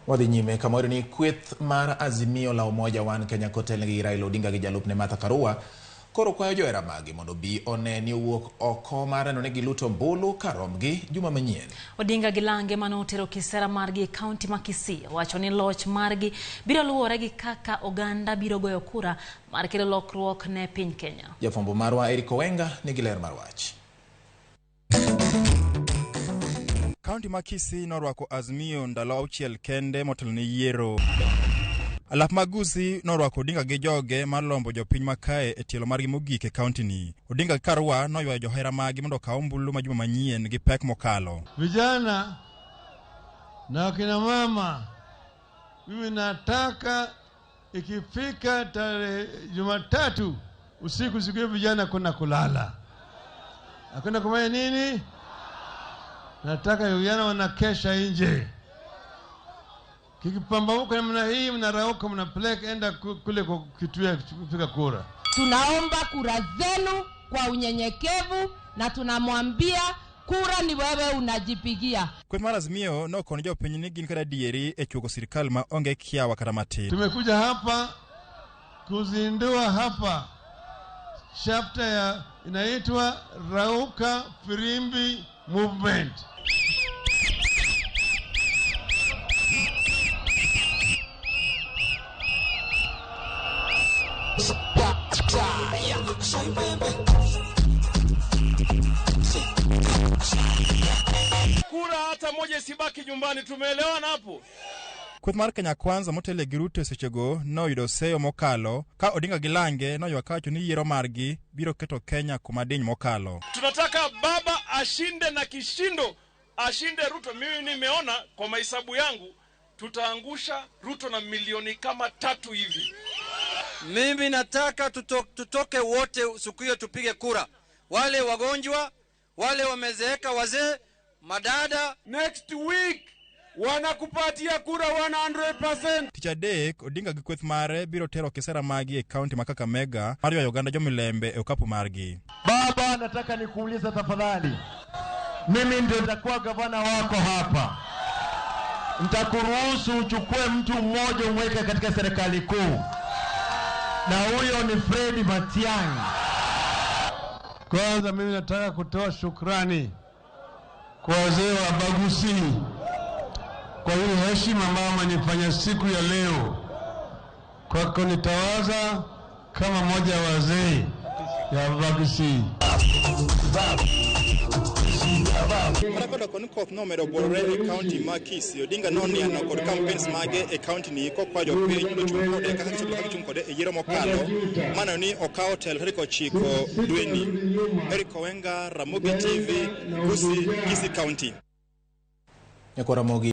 Wadhi nyime kama wayudo ni kweth mar Azimio la Umoja One Kenya kotelnegi gi Raila Odinga gi jalupne Martha Karua koro kwayo johera magi mondo obi one ni owuok oko mar neno ni giluto ombulu kar rombgi juma manyien. Odinga gi lange mane otero kisera margi e kaunti ma Kisii owacho ni loch margi biro luwore gi kaka oganda biro goyo kura mar kelo lokruok ne piny Kenya. Jafwambo marwa Eric Owenga nigi ler mar wach. Kaunti ma Kisii norwako Azimio ndalo auchiel kende motelo ne yiero. Alap mag Gusii norwako Odinga gi joge mar lombo jopiny makae e tielo margi mogik e kaunti ni. Odinga gi Karua noywayo johera magi mondo okaw ombulu ma juma manyien gi pek mokalo. Vijana na akina mama, mimi nataka ikifika tarehe Jumatatu usiku, siku hiyo vijana kuna kulala, hakuna kufanya nini. Nataka vijana wanakesha nje, kikipambauka namna hii, mnarauka, mnapeleka enda kule kwa kituo ya kupiga kura. Tunaomba kura zenu kwa unyenyekevu na tunamwambia kura ni wewe unajipigia. Kweth mar Azimio nokono jopiny ni gin kod adieri e chuogo sirikal ma onge kiawa kata matin. Tumekuja hapa kuzindua hapa chapter ya inaitwa Rauka Firimbi Movement. Kura hata moja isibaki nyumbani, tumeelewana hapo? Kweth mar Kenya Kwanza motelo gi Ruto e sechego noyudo seyo mokalo ka Odinga gi Lange noywak kawacho ni yiero margi biro keto Kenya kuma diny mokalo. Tunataka baba ashinde na kishindo, ashinde Ruto. Mimi nimeona kwa mahesabu yangu tutaangusha Ruto na milioni kama 3 hivi. Mimi nataka tutoke wote siku hiyo tupige kura, wale wagonjwa, wale wamezeeka, wazee, madada. Next week wanakupatia kura 100%. Tich adek, Odinga gi kweth mare biro tero kisera magi e kaunti ma Kakamega mar ywayo oganda jomilembe e okapu margi. Baba, nataka nikuulize tafadhali, mimi ndio nitakuwa gavana wako hapa, nitakuruhusu uchukue mtu mmoja umweke katika serikali kuu, na huyo ni Fred Matiang'i. Kwanza mimi nataka kutoa shukrani kwa wazee wa Bagusi kwa hii heshima ambayo wamenifanya siku ya leo kwa kunitawaza kama mmoja wa wazee ya Bagusi. Kata koda koni koth nomedo buorore e kaunti ma Kisii, Odinga noniano kod campaigns mage e kaunti ni kokwayo jopiny mondo ochung' kode kaka gisebedo ka gichung' kode e yiero mokalo mano ni okawo telo tarik 9 dweni. Eric Owenga, Ramogi TV, Gusii, Kisii County. Nyakwa Ramogi.